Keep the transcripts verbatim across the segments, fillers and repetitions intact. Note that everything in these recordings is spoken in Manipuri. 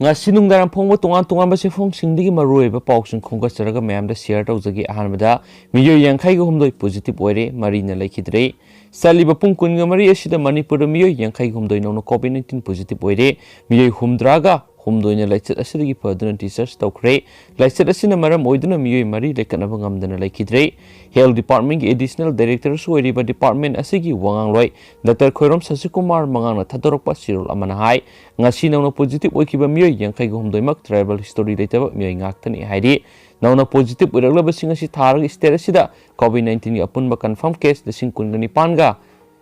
ꯉꯁꯤ ꯅꯨꯡꯗꯥꯡ ꯐꯣꯡꯕ ꯇꯣꯉꯥꯟ ꯇꯣꯉꯥꯟꯕ ꯆꯦꯐꯣꯡꯁꯤꯡꯗꯒꯤ ꯃꯔꯨꯑꯣꯏꯕ ꯄꯥꯎꯁꯤꯡ ꯈꯣꯝꯒꯠꯆꯔꯒ ꯃꯌꯥꯝꯗ ꯁꯤꯌꯔ ꯇꯧꯖꯒꯦ꯫ ꯑꯍꯥꯟꯕꯗ, ꯃꯤꯑꯣꯏ ꯌꯥꯡꯈꯩꯒ ꯍꯨꯝꯗꯣꯏ ꯄꯣꯖꯤꯇꯤꯚ ꯑꯣꯏꯔꯦ, ꯃꯔꯤꯅ ꯂꯩꯈꯤꯗ꯭ꯔꯦ꯫ ꯆꯠꯂꯤꯕ ꯄꯨꯡ ꯀꯨꯟꯒ ꯃꯔꯤ ꯑꯁꯤꯗ ꯃꯅꯤꯄꯨꯔꯗ ꯃꯤꯑꯣꯏ ꯌꯥꯡꯈꯩꯒ ꯍꯨꯝꯗꯣꯏ ꯅꯧꯅ ꯀꯣꯚꯤꯗ ꯅꯥꯏꯟꯇꯤꯟ ꯄꯣꯖꯤꯇꯤꯚ ꯑꯣꯏꯔꯦ꯫ ꯃꯤꯑꯣꯏ ꯍꯨꯝꯗ꯭ꯔꯥꯒ ꯍꯨꯝꯗꯣꯏꯅ ꯂꯥꯏꯆꯠ ꯑꯁꯤꯗꯒꯤ ꯐꯗꯨꯅ ꯗꯤꯁꯆꯥꯔꯖ ꯇꯧꯈ꯭ꯔꯦ꯫ ꯂꯥꯏꯆꯠ ꯑꯁꯤꯅ ꯃꯔꯝ ꯑꯣꯏꯗꯨꯅ ꯃꯤꯑꯣꯏ ꯃꯔꯤ ꯂꯩꯈꯠꯅꯕ ꯉꯝꯗꯅ ꯂꯩꯈꯤꯗ꯭ꯔꯦ꯫ ꯍꯦꯜꯊ ꯗꯤꯄꯥꯔꯠꯃꯦꯟꯒꯤ ꯑꯦꯗꯤꯁꯅꯦꯜ ꯗꯥꯏꯔꯦꯛꯇꯔꯁꯨ ꯑꯣꯏꯔꯤꯕ ꯗꯤꯄꯥꯔꯠꯃꯦꯟ ꯑꯁꯤꯒꯤ ꯋꯥꯉꯥꯡꯂꯣꯏ ꯗꯥꯛꯇꯔ ꯈꯣꯏꯔꯣꯝ ꯁꯁꯤꯀꯨꯃꯥꯔ ꯃꯉꯥꯡꯅ ꯊꯥꯗꯣꯔꯛꯄ ꯆꯦꯔꯣꯜ ꯑꯃꯅ ꯍꯥꯏ, ꯉꯁꯤ ꯅꯧꯅ ꯄꯣꯖꯤꯇꯤꯚ ꯑꯣꯏꯈꯤꯕ ꯃꯤꯑꯣꯏ ꯌꯥꯡꯈꯩꯒ ꯍꯨꯝꯗꯣꯏꯃꯛ ꯇ꯭ꯔꯥꯏꯕꯦꯜ ꯍꯤꯁꯇꯣꯔꯤ ꯂꯩꯇꯕ ꯃꯤꯑꯣꯏ ꯉꯥꯛꯇꯅꯤ ꯍꯥꯏꯔꯤ꯫ ꯅꯧꯅ ꯄꯣꯖꯤꯇꯤꯚ ꯑꯣꯏꯔꯛꯂꯕꯁꯤꯡ ꯑꯁꯤ ꯊꯥꯔꯒ ꯁ꯭ꯇꯦꯠ ꯑꯁꯤꯗ ꯀꯣꯚꯤꯗ ꯅꯥꯏꯟꯇꯤꯟꯒꯤ ꯑꯄꯨꯟꯕ ꯀꯟꯐꯥꯔꯝ ꯀꯦꯁ ꯂꯤꯁꯤꯡ ꯀꯨꯟꯒ ꯅꯤꯄꯥꯟꯒ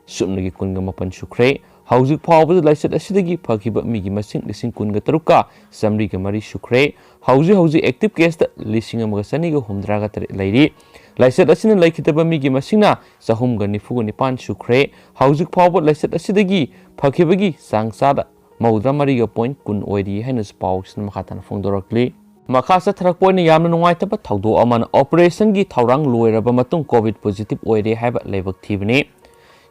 ꯁꯨꯞꯅꯒꯤ ꯀꯨꯟꯒ ꯃꯥꯄꯟ ꯁꯨꯈ꯭ꯔꯦ꯫ ꯍꯧꯖꯤꯛ ꯐꯥꯎꯕꯗ ꯂꯥꯏꯆꯠ ꯑꯁꯤꯗꯒꯤ ꯐꯈꯤꯕ ꯃꯤꯒꯤ ꯃꯁꯤꯡ ꯂꯤꯁꯤꯡ ꯀꯨꯟꯒ ꯇꯔꯨꯛꯀ ꯆꯥꯃꯔꯤꯒ ꯃꯔꯤ ꯁꯨꯈ꯭ꯔꯦ꯫ ꯍꯧꯖꯤꯛ ꯍꯧꯖꯤꯛ ꯑꯦꯛꯇꯤꯚ ꯀꯦꯁꯇ ꯂꯤꯁꯤꯡ ꯑꯃꯒ ꯆꯅꯤꯒ ꯍꯨꯝꯗ꯭ꯔꯥꯒ ꯇꯔꯦꯠ ꯂꯩꯔꯤ꯫ ꯂꯥꯏꯆꯠ ꯑꯁꯤꯅ ꯂꯩꯈꯤꯗꯕ ꯃꯤꯒꯤ ꯃꯁꯤꯡꯅ ꯆꯍꯨꯝꯒ ꯅꯤꯐꯨꯒ ꯅꯤꯄꯥꯟ ꯁꯨꯈ꯭ꯔꯦ꯫ ꯍꯧꯖꯤꯛ ꯐꯥꯎꯕ ꯂꯥꯏꯆꯠ ꯑꯁꯤꯗꯒꯤ ꯐꯈꯤꯕꯒꯤ ꯆꯥꯡ ꯆꯥꯗ ꯃꯧꯗ꯭ꯔꯥ ꯃꯔꯤꯒ ꯄꯣꯏꯟ ꯀꯨꯟ ꯑꯣꯏꯔꯤ ꯍꯥꯏꯅꯁꯨ ꯄꯥꯎꯁꯤꯅ ꯃꯈꯥ ꯇꯥꯅ ꯐꯣꯡꯗꯣꯔꯛꯂꯤ꯫ ꯃꯈꯥ ꯆꯠꯊꯔꯛꯄ ꯑꯣꯏꯅ ꯌꯥꯝꯅ ꯅꯨꯡꯉꯥꯏꯇꯕ ꯊꯧꯗꯣꯛ ꯑꯃꯅ ꯑꯣꯄꯔꯦꯁꯟꯒꯤ ꯊꯧꯔꯥꯡ ꯂꯣꯏꯔꯕ ꯃꯇꯨꯡ ꯀꯣꯚꯤꯗ ꯄꯣꯖꯤꯇꯤꯚ ꯑꯣꯏꯔꯦ ꯍꯥꯏꯕ ꯂꯥꯏꯕꯛ ꯊꯤꯕꯅꯤ꯫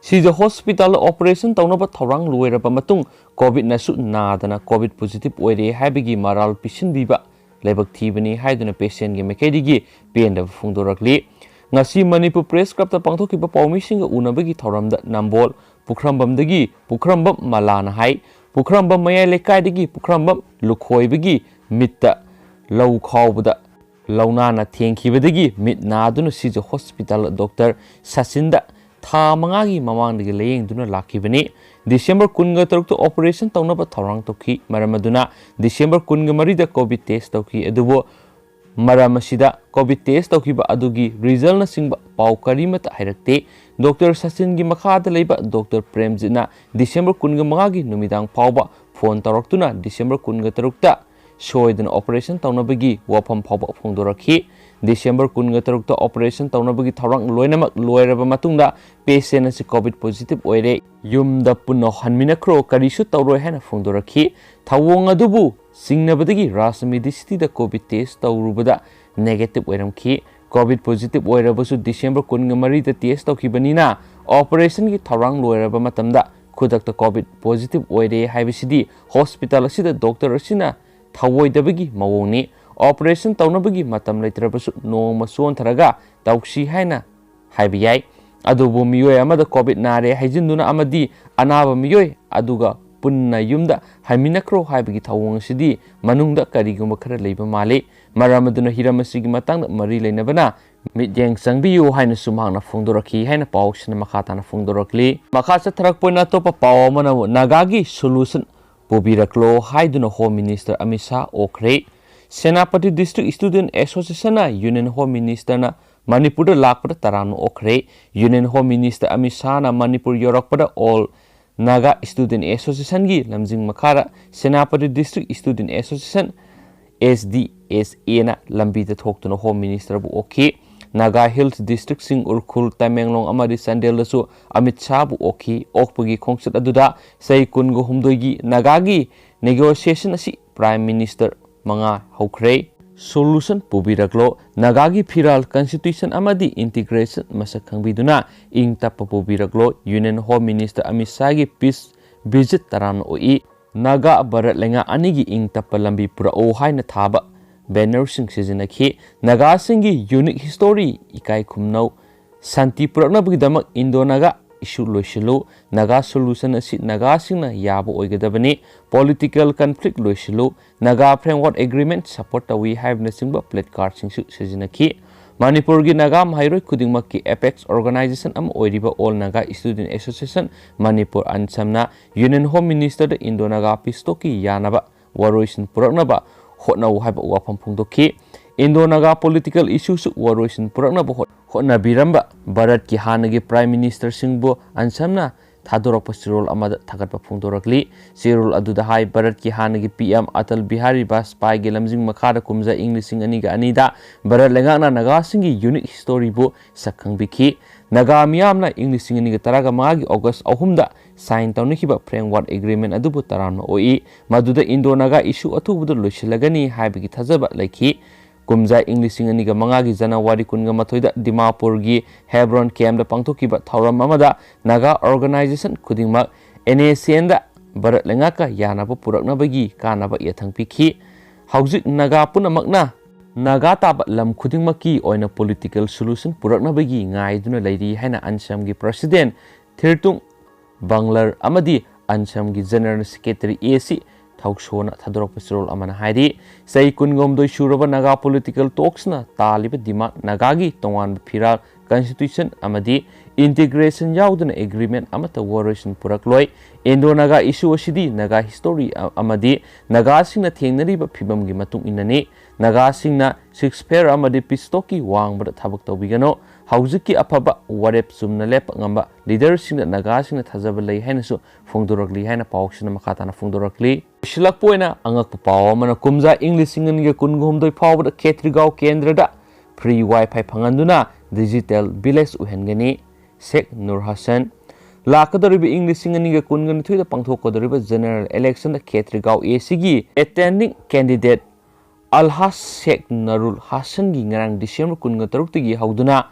ꯁꯤꯖ ꯍꯣꯁꯄꯤꯇꯥꯜꯗ ꯑꯣꯄꯔꯦꯁꯟ ꯇꯧꯅꯕ ꯊꯧꯔꯥꯡ ꯂꯣꯏꯔꯕ ꯃꯇꯨꯡ ꯀꯣꯚꯤꯗꯅꯁꯨ ꯅꯥꯗꯅ ꯀꯣꯚꯤꯗ ꯄꯣꯖꯤꯇꯤꯚ ꯑꯣꯏꯔꯦ ꯍꯥꯏꯕꯒꯤ ꯃꯔꯥꯜ ꯄꯤꯁꯤꯟꯕꯤꯕ ꯂꯥꯏꯕꯛ ꯊꯤꯕꯅꯤ ꯍꯥꯏꯗꯨꯅ ꯄꯦꯁꯦꯟꯒꯤ ꯃꯥꯏꯀꯩꯗꯒꯤ ꯄꯦꯟꯗꯕ ꯐꯣꯡꯗꯣꯔꯛꯂꯤ꯫ ꯉꯁꯤ ꯃꯅꯤꯄꯨꯔ ꯄ꯭ꯔꯦꯁ ꯀ꯭ꯂꯕꯇ ꯄꯥꯡꯊꯣꯛꯈꯤꯕ ꯄꯥꯎꯃꯤꯁꯤꯡꯒ ꯎꯅꯕꯒꯤ ꯊꯧꯔꯝꯗ ꯅꯝꯕꯣꯜ ꯄꯨꯈ꯭ꯔꯝꯕꯝꯗꯒꯤ ꯄꯨꯈ꯭ꯔꯝꯕꯝ ꯃꯂꯥꯅ ꯍꯥꯏ, ꯄꯨꯈ꯭ꯔꯝꯕꯝ ꯃꯌꯥꯏ ꯂꯩꯀꯥꯏꯗꯒꯤ ꯄꯨꯈ꯭ꯔꯝꯕꯝ ꯂꯨꯈꯣꯏꯕꯒꯤ ꯃꯤꯠꯇ ꯂꯧ ꯈꯥꯎꯕꯗ ꯂꯧꯅꯥꯅ ꯊꯦꯡꯈꯤꯕꯗꯒꯤ ꯃꯤꯠ ꯅꯥꯗꯨꯅ ꯁꯤꯖ ꯍꯣꯁꯄꯤꯇꯥꯜ ꯗꯣꯛꯇꯔ ꯁꯆꯤꯟꯗ ꯊꯥ ꯃꯉꯥꯒꯤ ꯃꯃꯥꯡꯗꯒꯤ ꯂꯥꯌꯦꯡꯗꯨꯅ ꯂꯥꯛꯈꯤꯕꯅꯤ꯫ ꯗꯤꯁꯦꯝꯕꯔ ꯀꯨꯟꯒ ꯇꯔꯨꯛꯇ ꯑꯣꯄꯔꯦꯁꯟ ꯇꯧꯅꯕ ꯊꯧꯔꯥꯡ ꯇꯧꯈꯤ꯫ ꯃꯔꯝ ꯑꯗꯨꯅ ꯗꯤꯁꯦꯝꯕꯔ ꯀꯨꯟꯒ ꯃꯔꯤꯗ ꯀꯣꯚꯤꯗ ꯇꯦꯁ ꯇꯧꯈꯤ꯫ ꯑꯗꯨꯕꯨ ꯃꯔꯝ ꯑꯁꯤꯗ ꯀꯣꯚꯤꯗ ꯇꯦꯁ ꯇꯧꯈꯤꯕ ꯑꯗꯨꯒꯤ ꯔꯤꯖꯜꯅꯆꯤꯡꯕ ꯄꯥꯎ ꯀꯔꯤꯃꯠꯇ ꯍꯥꯏꯔꯛꯇꯦ꯫ ꯗꯣꯛꯇꯔ ꯁꯆꯤꯟꯒꯤ ꯃꯈꯥꯗ ꯂꯩꯕ ꯗꯣꯛꯇꯔ ꯄ꯭ꯔꯦꯝꯖꯤꯠꯅ ꯗꯤꯁꯦꯝꯕꯔ ꯀꯨꯟꯒ ꯃꯉꯥꯒꯤ ꯅꯨꯃꯤꯗꯥꯡ ꯐꯥꯎꯕ ꯐꯣꯟ ꯇꯧꯔꯛꯇꯨꯅ ꯗꯤꯁꯦꯝꯕꯔ ꯀꯨꯟꯒ ꯇꯔꯨꯛꯇ ꯁꯣꯏꯗꯅ ꯑꯣꯄꯔꯦꯁꯟ ꯇꯧꯅꯕꯒꯤ ꯋꯥꯐꯝ ꯐꯥꯎꯕ ꯐꯣꯡꯗꯣꯔꯛꯈꯤ꯫ ꯗꯤꯁꯦꯝꯕꯔ ꯀꯨꯟꯒ ꯇꯔꯨꯛꯇ ꯑꯣꯄꯔꯦꯁꯟ ꯇꯧꯅꯕꯒꯤ ꯊꯧꯔꯥꯡ ꯂꯣꯏꯅꯃꯛ ꯂꯣꯏꯔꯕ ꯃꯇꯨꯡꯗ ꯄꯦꯁꯦꯟ ꯑꯁꯤ ꯀꯣꯚꯤꯗ ꯄꯣꯖꯤꯇꯤꯚ ꯑꯣꯏꯔꯦ, ꯌꯨꯝꯗ ꯄꯨꯟꯅ ꯍꯟꯃꯤꯟꯅꯈ꯭ꯔꯣ, ꯀꯔꯤꯁꯨ ꯇꯧꯔꯣꯏ ꯍꯥꯏꯅ ꯐꯣꯡꯗꯣꯔꯛꯈꯤ꯫ ꯊꯧꯑꯣꯡ ꯑꯗꯨꯕꯨ ꯆꯤꯡꯅꯕꯗꯒꯤ ꯔꯥꯖ ꯃꯦꯗꯤꯁꯤꯇꯤꯗ ꯀꯣꯚꯤꯗ ꯇꯦꯁ ꯇꯧꯔꯨꯕꯗ ꯅꯦꯒꯦꯇꯤꯚ ꯑꯣꯏꯔꯝꯈꯤ꯫ ꯀꯣꯚꯤꯗ ꯄꯣꯖꯤꯇꯤꯚ ꯑꯣꯏꯔꯕꯁꯨ ꯗꯤꯁꯦꯝꯕꯔ ꯀꯨꯟꯒ ꯃꯔꯤꯗ ꯇꯦꯁ ꯇꯧꯈꯤꯕꯅꯤꯅ ꯑꯣꯄꯔꯦꯁꯟꯒꯤ ꯊꯧꯔꯥꯡ ꯂꯣꯏꯔꯕ ꯃꯇꯝꯗ ꯈꯨꯗꯛꯇ ꯀꯣꯚꯤꯗ ꯄꯣꯖꯤꯇꯤꯚ ꯑꯣꯏꯔꯦ ꯍꯥꯏꯕꯁꯤꯗꯤ ꯍꯣꯁꯄꯤꯇꯥꯜ ꯑꯁꯤꯗ ꯗꯣꯛꯇꯔ ꯑꯁꯤꯅ ꯊꯧꯑꯣꯏꯗꯕꯒꯤ ꯃꯑꯣꯡꯅꯤ꯫ ꯑꯣꯄꯔꯦꯁꯟ ꯇꯧꯅꯕꯒꯤ ꯃꯇꯝ ꯂꯩꯇ꯭ꯔꯕꯁꯨ ꯅꯣꯡꯃ ꯆꯣꯟꯊꯔꯒ ꯇꯧꯁꯤ ꯍꯥꯏꯅ ꯍꯥꯏꯕ ꯌꯥꯏ꯫ ꯑꯗꯨꯕꯨ ꯃꯤꯑꯣꯏ ꯑꯃꯗ ꯀꯣꯚꯤꯗ ꯅꯥꯔꯦ ꯍꯥꯏꯖꯤꯟꯗꯨꯅ ꯑꯃꯗꯤ ꯑꯅꯥꯕ ꯃꯤꯑꯣꯏ ꯑꯗꯨꯒ ꯄꯨꯟꯅ ꯌꯨꯝꯗ ꯍꯟꯃꯤꯟꯅꯈ꯭ꯔꯣ ꯍꯥꯏꯕꯒꯤ ꯊꯧꯑꯣꯡ ꯑꯁꯤꯗꯤ ꯃꯅꯨꯡꯗ ꯀꯔꯤꯒꯨꯝꯕ ꯈꯔ ꯂꯩꯕ ꯃꯥꯜꯂꯤ꯫ ꯃꯔꯝ ꯑꯗꯨꯅ ꯍꯤꯔꯝ ꯑꯁꯤꯒꯤ ꯃꯇꯥꯡꯗ ꯃꯔꯤ ꯂꯩꯅꯕꯅ ꯃꯤꯠꯌꯦꯡ ꯆꯪꯕꯤꯌꯨ ꯍꯥꯏꯅꯁꯨ ꯃꯍꯥꯛꯅ ꯐꯣꯡꯗꯣꯔꯛꯈꯤ ꯍꯥꯏꯅ ꯄꯥꯎꯁꯤꯅ ꯃꯈꯥ ꯇꯥꯅ ꯐꯣꯡꯗꯣꯔꯛꯂꯤ꯫ ꯃꯈꯥ ꯆꯠꯊꯔꯛꯄ ꯑꯣꯏꯅ ꯑꯇꯣꯞꯄ ꯄꯥꯎ ꯑꯃꯅ ꯅꯥꯒꯥꯒꯤ ꯁꯣꯂꯨꯁꯟ ꯄꯨꯕꯤꯔꯛꯂꯣ ꯍꯥꯏꯗꯨꯅ ꯍꯣꯝ ꯃꯤꯅꯤꯁꯇꯔ ꯑꯃꯤꯠ ꯁꯥꯍ ꯑꯣꯛꯈ꯭ꯔꯦ꯫ ꯁꯦꯅꯥꯄꯇꯤ ꯗꯤꯁꯇ꯭ꯔꯤꯛ ꯏꯁꯇꯨꯗꯦꯟ ꯑꯦꯁꯣꯁꯤꯌꯦꯁꯟꯅ ꯌꯨꯅꯤꯌꯟ ꯍꯣꯝ ꯃꯤꯅꯤꯁꯇꯔꯅ ꯃꯅꯤꯄꯨꯔꯗ ꯂꯥꯛꯄꯗ ꯇꯔꯥꯝꯅ ꯑꯣꯛꯈ꯭ꯔꯦ꯫ ꯌꯨꯅꯤꯌꯟ ꯍꯣꯝ ꯃꯤꯅꯤꯁꯇꯔ ꯑꯃꯤꯠ ꯁꯥꯍꯅ ꯃꯅꯤꯄꯨꯔ ꯌꯧꯔꯛꯄꯗ ꯑꯣꯜ ꯅꯥꯒꯥ ꯏꯁꯇꯨꯗꯦꯟ ꯑꯦꯁꯣꯁꯤꯌꯦꯁꯟꯒꯤ ꯂꯝꯖꯤꯡ ꯃꯈꯥꯗ Senapati district student association, S D S N ꯂꯝꯕꯤꯗ ꯊꯣꯛꯇꯨꯅ ꯍꯣꯝ ꯃꯤꯅꯤꯁꯇꯔꯕꯨ ꯑꯣꯛꯈꯤ꯫ ꯅꯥꯒꯥ ꯍꯤꯜꯁ ꯗꯤꯁꯇ꯭ꯔꯤꯛꯁꯤꯡ ꯎꯈ꯭ꯔꯨꯜ, ꯇꯃꯦꯡꯂꯣꯡ ꯑꯃꯗꯤ ꯆꯥꯟꯗꯦꯜꯗꯁꯨ ꯑꯃꯤꯠ ꯁꯥꯍꯕꯨ ꯑꯣꯛꯈꯤ꯫ ꯑꯣꯛꯄꯒꯤ ꯈꯣꯡꯆꯠ ꯑꯗꯨꯗ ꯆꯍꯤ ꯀꯨꯟꯒ ꯍꯨꯝꯗꯣꯏꯒꯤ ꯅꯥꯒꯥꯒꯤ ꯅꯦꯒꯣꯁꯤꯌꯦꯁꯟ ꯑꯁꯤ ꯄ꯭ꯔꯥꯏꯝ ꯃꯤꯅꯤꯁꯇꯔ ꯃꯉꯥ ꯍꯧꯈ꯭ꯔꯦ꯫ ꯁꯣꯂꯨꯁꯟ ꯄꯨꯕꯤꯔꯛꯂꯣ, ꯅꯥꯒꯥꯒꯤ ꯐꯤꯔꯥꯜ, ꯀꯟꯁꯇꯤꯇ꯭ꯌꯨꯁꯟ ꯑꯃꯗꯤ ꯏꯟꯇꯤꯒ꯭ꯔꯦꯁꯟ ꯃꯁꯛ ꯈꯪꯕꯤꯗꯨꯅ ꯏꯪ ꯇꯞꯄ ꯄꯨꯕꯤꯔꯛꯂꯣ꯫ ꯌꯨꯅꯤꯌꯟ ꯍꯣꯝ ꯃꯤꯅꯤꯁꯇꯔ ꯑꯃꯤꯠ ꯁꯥꯍꯒꯤ ꯄꯤꯁ ꯚꯤꯖꯤꯠ ꯇꯔꯥꯝꯅ ꯑꯣꯛꯏ꯫ ꯅꯥꯒꯥ ꯚꯥꯔꯠ ꯂꯩꯉꯥꯛ ꯑꯅꯤꯒꯤ ꯏꯪ ꯇꯞꯄ ꯂꯝꯕꯤ ꯄꯨꯔꯛꯎ ꯍꯥꯏꯅ ꯊꯥꯕ ꯕꯦꯅꯔꯁꯤꯡ ꯁꯤꯖꯤꯟꯅꯈꯤ꯫ ꯅꯥꯒꯥꯁꯤꯡꯒꯤ ꯌꯨꯅꯤꯛ ꯍꯤꯁꯇꯣꯔꯤ, ꯏꯀꯥꯏ ꯈꯨꯝꯅꯧ, ꯁꯥꯟꯇꯤ ꯄꯨꯔꯛꯅꯕꯒꯤꯗꯃꯛ ꯏꯟꯗꯣ ꯅꯥꯒꯥ ꯏꯁꯨ ꯂꯣꯏꯁꯤꯜꯂꯨ꯫ ꯅꯥꯒꯥ ꯁꯣꯂꯨꯁꯟ ꯑꯁꯤ ꯅꯥꯒꯥꯁꯤꯡꯅ ꯌꯥꯕ ꯑꯣꯏꯒꯗꯕꯅꯤ꯫ ꯄꯣꯂꯤꯇꯤꯀꯦꯜ ꯀꯟꯐ꯭ꯂꯤꯛ ꯂꯣꯏꯁꯤꯜꯂꯨ꯫ ꯅꯥꯒꯥ ꯐ꯭ꯔꯦꯝꯋꯥꯔꯛ ꯑꯦꯒ꯭ꯔꯤꯃꯦꯟꯠ ꯁꯄꯣꯔꯠ ꯇꯧꯏ ꯍꯥꯏꯕꯅꯆꯤꯡꯕ ꯄ꯭ꯂꯦꯀꯥꯔꯗꯁꯤꯡꯁꯨ ꯁꯤꯖꯤꯟꯅꯈꯤ꯫ ꯃꯅꯤꯄꯨꯔꯒꯤ ꯅꯥꯒꯥ ꯃꯍꯩꯔꯣꯏ ꯈꯨꯗꯤꯡꯃꯛꯀꯤ ꯑꯦꯄꯦꯛꯁ ꯑꯣꯔꯒꯅꯥꯏꯖꯦꯁꯟ ꯑꯃ ꯑꯣꯏꯔꯤꯕ all Naga student association Manipur, ꯑꯟꯁꯝꯅ ꯌꯨꯅꯤꯌꯟ ꯍꯣꯝ ꯃꯤꯅꯤꯁꯇꯔꯗ ꯏꯟꯗꯣ ꯅꯥꯒꯥ ꯄꯤꯁ ꯇꯣꯛꯀꯤ ꯌꯥꯅꯕ ꯋꯥꯔꯣꯏꯁꯤꯟ ꯄꯨꯔꯛꯅꯕ ꯍꯣꯠꯅꯧ ꯍꯥꯏꯕ ꯋꯥꯐꯝ ꯐꯣꯡꯗꯣꯛꯈꯤ꯫ ꯏꯟꯗꯣ ꯅꯥꯒꯥ ꯄꯣꯂꯤꯇꯤꯀꯦꯜ ꯏꯁꯨꯁꯨ ꯋꯥꯔꯣꯏꯁꯤꯟ ꯄꯨꯔꯛꯅꯕ ꯍꯣꯠ-, ꯍꯣꯠꯅꯕꯤꯔꯝꯕ ꯚꯥꯔꯠꯀꯤ ꯍꯥꯟꯅꯒꯤ ꯄ꯭ꯔꯥꯏꯝ ꯃꯤꯅꯤꯁꯇꯔꯁꯤꯡꯕꯨ ꯑꯟꯁꯝꯅ ꯊꯥꯗꯣꯔꯛꯄ ꯆꯦꯔꯣꯜ ꯑꯃꯗ ꯊꯥꯒꯠꯄ ꯐꯣꯡꯗꯣꯔꯛꯂꯤ꯫ ꯆꯦꯔꯣꯜ ꯑꯗꯨꯗ ꯍꯥꯏ, ꯚꯥꯔꯠꯀꯤ ꯍꯥꯟꯅꯒꯤ ꯄꯤ ꯑꯦꯝ ꯑꯇꯜ ꯕꯤꯍꯥꯔꯤ ꯚꯥꯖꯄꯥꯏꯒꯤ ꯂꯝꯖꯤꯡ ꯃꯈꯥꯗ ꯀꯨꯝꯖꯥ ꯏꯪ ꯂꯤꯁꯤꯡ ꯑꯅꯤꯒ ꯑꯅꯤꯗ ꯚꯥꯔꯠ ꯂꯩꯉꯥꯛꯅ ꯅꯥꯒꯥꯁꯤꯡꯒꯤ ꯌꯨꯅꯤꯛ ꯍꯤꯁꯇꯣꯔꯤꯕꯨ ꯁꯛꯈꯪꯕꯤꯈꯤ꯫ ꯅꯥꯒꯥ ꯃꯤꯌꯥꯝꯅ ꯏꯪ ꯂꯤꯁꯤꯡ ꯑꯅꯤꯒ ꯇꯔꯥꯒ ꯃꯉꯥꯒꯤ ꯑꯣꯒꯁ ꯑꯍꯨꯝꯗ ꯁꯥꯏꯟ ꯇꯧꯅꯈꯤꯕ ꯐ꯭ꯔꯦꯝꯋꯥꯔꯛ ꯑꯦꯒ꯭ꯔꯤꯃꯦꯟꯠ ꯑꯗꯨꯕꯨ ꯇꯔꯥꯝꯅ ꯑꯣꯛꯏ, ꯃꯗꯨꯗ ꯏꯟꯗꯣ ꯅꯥꯒꯥ ꯏꯁꯨ ꯑꯊꯨꯕꯗ ꯂꯣꯏꯁꯤꯜꯂꯒꯅꯤ ꯍꯥꯏꯕꯒꯤ ꯊꯥꯖꯕ ꯂꯩꯈꯤ꯫ ꯀꯨꯝꯖꯥ ꯏꯪ ꯂꯤꯁꯤꯡ ꯑꯅꯤꯒ ꯃꯉꯥꯒꯤ ꯖꯅꯋꯥꯔꯤ ꯀꯨꯟꯒ ꯃꯥꯊꯣꯏꯗ ꯗꯤꯃꯥꯄꯨꯔꯒꯤ ꯍꯦꯕ꯭ꯔꯣꯟ ꯀꯦꯝꯞꯇ ꯄꯥꯡꯊꯣꯛꯈꯤꯕ ꯊꯧꯔꯝ ꯑꯃꯗ ꯅꯥꯒꯥ ꯑꯣꯔꯒꯅꯥꯏꯖꯦꯁꯟ ꯈꯨꯗꯤꯡꯃꯛ NACNꯗ ꯚꯥꯔꯠ ꯂꯩꯉꯥꯛꯀ ꯌꯥꯅꯕ ꯄꯨꯔꯛꯅꯕꯒꯤ ꯀꯥꯟꯅꯕ ꯌꯥꯊꯪ ꯄꯤꯈꯤ꯫ ꯍꯧꯖꯤꯛ ꯅꯥꯒꯥ ꯄꯨꯝꯅꯃꯛꯅ ꯅꯥꯒꯥ ꯇꯥꯕ ꯂꯝ ꯈꯨꯗꯤꯡꯃꯛꯀꯤ ꯑꯣꯏꯅ political solution ꯄꯨꯔꯛꯅꯕꯒꯤ ꯉꯥꯏꯗꯨꯅ ꯂꯩꯔꯤ ꯍꯥꯏꯅ ꯑꯟꯁꯝꯒꯤ President ꯊꯤꯔꯇꯨꯡ ꯕꯪꯂꯔ ꯑꯃꯗꯤ ꯑꯟꯁꯝꯒꯤ General Secretary AC ꯊꯧꯁꯣꯅ ꯊꯥꯗꯣꯔꯛꯄ ꯆꯦꯔꯣꯜ ꯑꯃꯅ ꯍꯥꯏꯔꯤ꯫ ꯆꯍꯤ ꯀꯨꯟꯒꯍꯨꯝꯗꯣꯏ ꯁꯨꯔꯕ ꯅꯥꯒꯥ political talksꯅ ꯇꯥꯜꯂꯤꯕ demand ꯅꯥꯒꯥꯒꯤ ꯇꯣꯉꯥꯟꯕ ꯐꯤꯔꯥꯜ, constitution ꯑꯃꯗꯤ integration ꯌꯥꯎꯗꯅ agreement ꯑꯃꯠꯇ ꯋꯥꯔꯣꯏꯁꯤꯟ ꯄꯨꯔꯛꯂꯣꯏ꯫ Indo-Naga issue ꯑꯁꯤꯗꯤ ꯅꯥꯒꯥ history ꯑ-, ꯑꯃꯗꯤ ꯅꯥꯒꯥꯁꯤꯡꯅ ꯊꯦꯡꯅꯔꯤꯕ ꯐꯤꯕꯝꯒꯤ ꯃꯇꯨꯡ ꯏꯟꯅꯅꯤ꯫ ꯅꯥꯒꯥꯁꯤꯡꯅ ceasefire ꯑꯃꯗꯤ peace talkꯀꯤ ꯋꯥꯡꯃꯗ ꯊꯕꯛ ꯇꯧꯕꯤꯒꯅꯨ꯫ ꯍꯧꯖꯤꯛꯀꯤ ꯑꯐꯕ ꯋꯥꯔꯦꯞ ꯆꯨꯝꯅ ꯂꯦꯞꯄ ꯉꯝꯕ leaderꯁꯤꯡꯗ ꯅꯥꯒꯥꯁꯤꯡꯅ ꯊꯥꯖꯕ ꯂꯩ ꯍꯥꯏꯅꯁꯨ ꯐꯣꯡꯗꯣꯔꯛꯂꯤ ꯍꯥꯏꯅ ꯄꯥꯎꯁꯤꯅ ꯃꯈꯥ ꯇꯥꯅ ꯐꯣꯡꯗꯣꯔꯛꯂꯤ꯫ ꯂꯣꯏꯁꯤꯜꯂꯛꯄ ꯑꯣꯏꯅ ꯑꯉꯛꯄ ꯄꯥꯎ ꯑꯃꯅ, ꯀꯨꯝꯖꯥ ꯏꯪ ꯂꯤꯁꯤꯡ ꯑꯅꯤꯒ ꯀꯨꯟꯍꯨꯝꯗꯣꯏ ꯐꯥꯎꯕꯗ ꯈꯦꯇ꯭ꯔꯤꯒꯥꯎ ꯀꯦꯟꯗ꯭ꯔꯗ free Wi-Fi ꯐꯪꯍꯟꯗꯨꯅ digital village ꯑꯣꯏꯍꯟꯒꯅꯤ꯫ ꯁꯦꯈ ꯅꯨꯔ ꯍꯁꯟ꯫ ꯂꯥꯛꯀꯗꯧꯔꯤꯕ ꯏꯪ ꯂꯤꯁꯤꯡ ꯑꯅꯤꯒ ꯀꯨꯟꯒ ꯅꯤꯊꯣꯏꯗ ꯄꯥꯡꯊꯣꯛꯀꯗꯧꯔꯤꯕ general electionꯗ ꯈꯦꯇ꯭ꯔꯤꯒꯥꯎ ACꯒꯤ attending candidate ꯑꯜꯍꯥꯖ ꯁꯦꯈ ꯅꯔꯨꯜ ꯍꯁꯟꯒꯤ ꯉꯔꯥꯡ December ꯀꯨꯟꯒ ꯇꯔꯨꯛꯇꯒꯤ ꯍꯧꯗꯨꯅ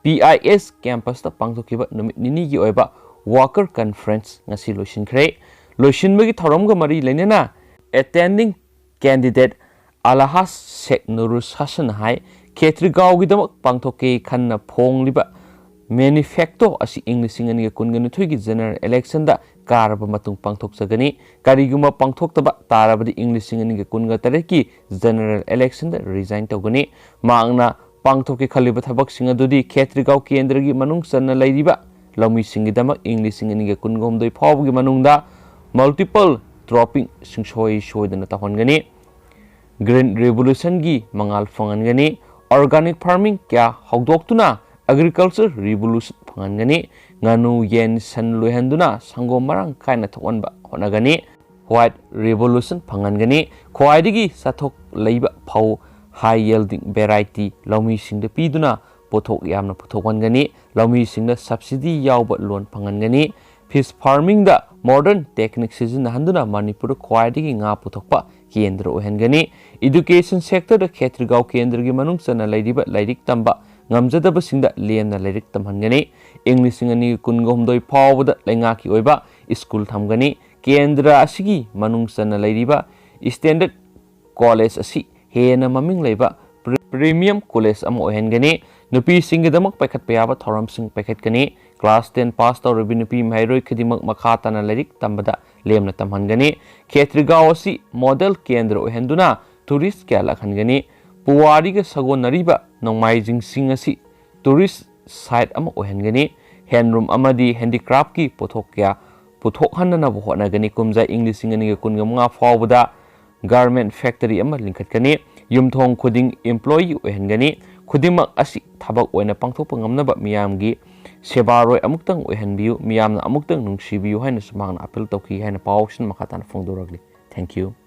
PIS campusꯇ ꯄꯥꯡꯊꯣꯛꯈꯤꯕ ꯅꯨꯃꯤꯠ ꯅꯤꯅꯤꯒꯤ ꯑꯣꯏꯕ worker conference ꯉꯁꯤ ꯂꯣꯏꯁꯤꯟꯈ꯭ꯔꯦ꯫ ꯂꯣꯏꯁꯤꯟꯕꯒꯤ ꯊꯧꯔꯝꯒ ꯃꯔꯤ ꯂꯩꯅꯅ attending candidate ꯑꯜꯍꯥꯖ ꯁꯦꯈ ꯅꯨꯔꯨꯜ ꯍꯁꯟ ꯍꯥꯏ, ꯈꯦꯇ꯭ꯔꯤꯒꯥꯎꯒꯤꯗꯃꯛ ꯄꯥꯡꯊꯣꯛꯀꯦ ꯈꯟꯅ ꯐꯣꯡꯂꯤꯕ manifesto ꯑꯁꯤ ꯏꯪ ꯂꯤꯁꯤꯡ ꯑꯅꯤꯒ ꯀꯨꯟꯒ ꯅꯤꯊꯣꯏꯒꯤ general electionꯗ ꯀꯥꯔꯕ ꯃꯇꯨꯡ ꯄꯥꯡꯊꯣꯛꯆꯒꯅꯤ꯫ ꯀꯔꯤꯒꯨꯝꯕ ꯄꯥꯡꯊꯣꯛꯇꯕ ꯇꯥꯔꯕꯗꯤ ꯏꯪ ꯂꯤꯁꯤꯡ ꯑꯅꯤꯒ ꯀꯨꯟꯒ ꯇꯔꯦꯠꯀꯤ general electionꯗ resign ꯇꯧꯒꯅꯤ꯫ ꯃꯍꯥꯛꯅ ꯄꯥꯡꯊꯣꯛꯀꯦ ꯈꯜꯂꯤꯕ ꯊꯕꯛꯁꯤꯡ ꯑꯗꯨꯗꯤ ꯈꯦꯇ꯭ꯔꯤꯒꯥꯎ ꯀꯦꯟꯗ꯭ꯔꯒꯤ ꯃꯅꯨꯡ ꯆꯟꯅ ꯂꯩꯔꯤꯕ ꯂꯧꯃꯤꯁꯤꯡꯒꯤꯗꯃꯛ ꯏꯪ ꯂꯤꯁꯤꯡ ꯑꯅꯤꯒ ꯀꯨꯟꯒ ꯍꯨꯝꯗꯣꯏ ꯐꯥꯎꯕꯒꯤ ꯃꯅꯨꯡꯗ multiple cropping ꯁꯨꯡꯁꯣꯏ ꯁꯣꯏꯗꯅ ꯇꯧꯍꯟꯒꯅꯤ꯫ Green Revolutionꯒꯤ ꯃꯉꯥꯜ ꯐꯪꯍꯟꯒꯅꯤ꯫ Organic farming ꯀꯌꯥ ꯍꯧꯗꯣꯛꯇꯨꯅ agriculture revolution ꯐꯪꯍꯟꯒꯅꯤ꯫ ꯉꯥꯅꯨ, ꯌꯦꯟ, ꯁꯟ ꯂꯣꯏꯍꯟꯗꯨꯅ ꯁꯪꯒꯣꯝ ꯃꯔꯥꯡ ꯀꯥꯏꯅ ꯊꯣꯛꯍꯟꯕ ꯍꯣꯠꯅꯒꯅꯤ꯫ White Revolution ꯐꯪꯍꯟꯒꯅꯤ꯫ ꯈ꯭ꯋꯥꯏꯗꯒꯤ ꯆꯥꯊꯣꯛ ꯂꯩꯕ ꯐꯧ, high yielding variety ꯂꯧꯃꯤꯁꯤꯡꯗ ꯄꯤꯗꯨꯅ ꯄꯣꯠꯊꯣꯛ ꯌꯥꯝꯅ ꯄꯨꯊꯣꯛꯍꯟꯒꯅꯤ꯫ ꯂꯧꯃꯤꯁꯤꯡꯗ subsidy ꯌꯥꯎꯕ loan ꯐꯪꯍꯟꯒꯅꯤ꯫ Fish farmingꯗ modern technique ꯁꯤꯖꯤꯟꯅꯍꯟꯗꯨꯅ ꯃꯅꯤꯄꯨꯔꯗ ꯈ꯭ꯋꯥꯏꯗꯒꯤ ꯉꯥ ꯄꯨꯊꯣꯛꯄ ꯀꯦꯟꯗ꯭ꯔ ꯑꯣꯏꯍꯟꯒꯅꯤ꯫ Education sectorꯗ ꯈꯦꯇ꯭ꯔꯤꯒꯥꯎ ꯀꯦꯟꯗ꯭ꯔꯒꯤ ꯃꯅꯨꯡ ꯆꯟꯅ ꯂꯩꯔꯤꯕ ꯂꯥꯏꯔꯤꯛ ꯇꯝꯕ ꯉꯝꯖꯗꯕꯁꯤꯡꯗ ꯂꯦꯝꯅ ꯂꯥꯏꯔꯤꯛ ꯇꯝꯍꯟꯒꯅꯤ꯫ ꯏꯪ ꯂꯤꯁꯤꯡ ꯑꯅꯤꯒ ꯀꯨꯟꯒ ꯍꯨꯝꯗꯣꯏ ꯐꯥꯎꯕꯗ ꯂꯩꯉꯥꯛꯀꯤ ꯑꯣꯏꯕ ꯁ꯭ꯀꯨꯜ ꯊꯝꯒꯅꯤ꯫ ꯀꯦꯟꯗ꯭ꯔ ꯑꯁꯤꯒꯤ ꯃꯅꯨꯡ ꯆꯟꯅ ꯂꯩꯔꯤꯕ ꯁ꯭ꯇꯦꯟꯗꯔꯗ ꯀꯣꯂꯦꯖ ꯑꯁꯤ ꯍꯦꯟꯅ ꯃꯃꯤꯡ ꯂꯩꯕ ꯄ꯭ꯔꯤ-, ꯄ꯭ꯔꯤꯃꯤꯌꯝ ꯀꯣꯂꯦꯖ ꯑꯃ ꯑꯣꯏꯍꯟꯒꯅꯤ꯫ ꯅꯨꯄꯤꯁꯤꯡꯒꯤꯗꯃꯛ ꯄꯥꯏꯈꯠꯄ ꯌꯥꯕ ꯊꯧꯔꯝꯁꯤꯡ ꯄꯥꯏꯈꯠꯀꯅꯤ꯫ ꯀ꯭ꯂꯥꯁ ꯇꯦꯟ ꯄꯥꯁ ꯇꯧꯔꯕꯤ ꯅꯨꯄꯤ ꯃꯍꯩꯔꯣꯏ ꯈꯨꯗꯤꯡꯃꯛ ꯃꯈꯥ ꯇꯥꯅ ꯂꯥꯏꯔꯤꯛ ꯇꯝꯕꯗ ꯂꯦꯝꯅ ꯇꯝꯍꯟꯒꯅꯤ꯫ ꯈꯦꯇ꯭ꯔꯤꯒꯥꯎ ꯑꯁꯤ ꯃꯣꯗꯦꯜ ꯀꯦꯟꯗ꯭ꯔ ꯑꯣꯏꯍꯟꯗꯨꯅ ꯇꯨꯔꯤꯁ ꯀꯌꯥ ꯂꯥꯛꯍꯟꯒꯅꯤ꯫ ꯄꯨꯋꯥꯔꯤꯒ ꯁꯥꯒꯣꯟꯅꯔꯤꯕ ꯅꯣꯡꯃꯥꯏꯖꯤꯡꯁꯤꯡ ꯑꯁꯤ ꯇꯨꯔꯤꯁ ꯁꯥꯏꯠ ꯑꯃ ꯑꯣꯏꯍꯟꯒꯅꯤ꯫ ꯍꯦꯟꯂꯨꯝ ꯑꯃꯗꯤ ꯍꯦꯟꯗꯤꯀ꯭ꯔꯥꯐꯀꯤ ꯄꯣꯠꯊꯣꯛ ꯀꯌꯥ ꯄꯨꯊꯣꯛꯍꯟꯅꯅꯕ ꯍꯣꯠꯅꯒꯅꯤ꯫ ꯀꯨꯝꯖꯥ ꯏꯪ ꯂꯤꯁꯤꯡ ꯑꯅꯤꯒ ꯀꯨꯟꯒ ꯃꯉꯥ ꯐꯥꯎꯕꯗ ꯒꯥꯔꯃꯦꯟ ꯐꯦꯛꯇꯔꯤ ꯑꯃ ꯂꯤꯡꯈꯠꯀꯅꯤ꯫ ꯌꯨꯝꯊꯣꯡ ꯈꯨꯗꯤꯡ ꯏꯝꯄ꯭ꯂꯣꯌꯤ ꯑꯣꯏꯍꯟꯒꯅꯤ꯫ ꯈꯨꯗꯤꯡꯃꯛ ꯑꯁꯤ ꯊꯕꯛ ꯑꯣꯏꯅ ꯄꯥꯡꯊꯣꯛꯄ ꯉꯝꯅꯕ ꯃꯤꯌꯥꯝꯒꯤ ꯁꯦꯕꯥꯔꯣꯏ ꯑꯃꯨꯛꯇꯪ ꯑꯣꯏꯍꯟꯕꯤꯌꯨ, ꯃꯤꯌꯥꯝꯅ ꯑꯃꯨꯛꯇꯪ ꯅꯨꯡꯁꯤꯕꯤꯌꯨ ꯍꯥꯏꯅꯁꯨ ꯃꯍꯥꯛꯅ ꯑꯄꯤꯜ ꯇꯧꯈꯤ ꯍꯥꯏꯅ ꯄꯥꯎꯁꯤꯅ ꯃꯈꯥ ꯇꯥꯅ ꯐꯣꯡꯗꯣꯔꯛꯂꯤ꯫ Thank you꯫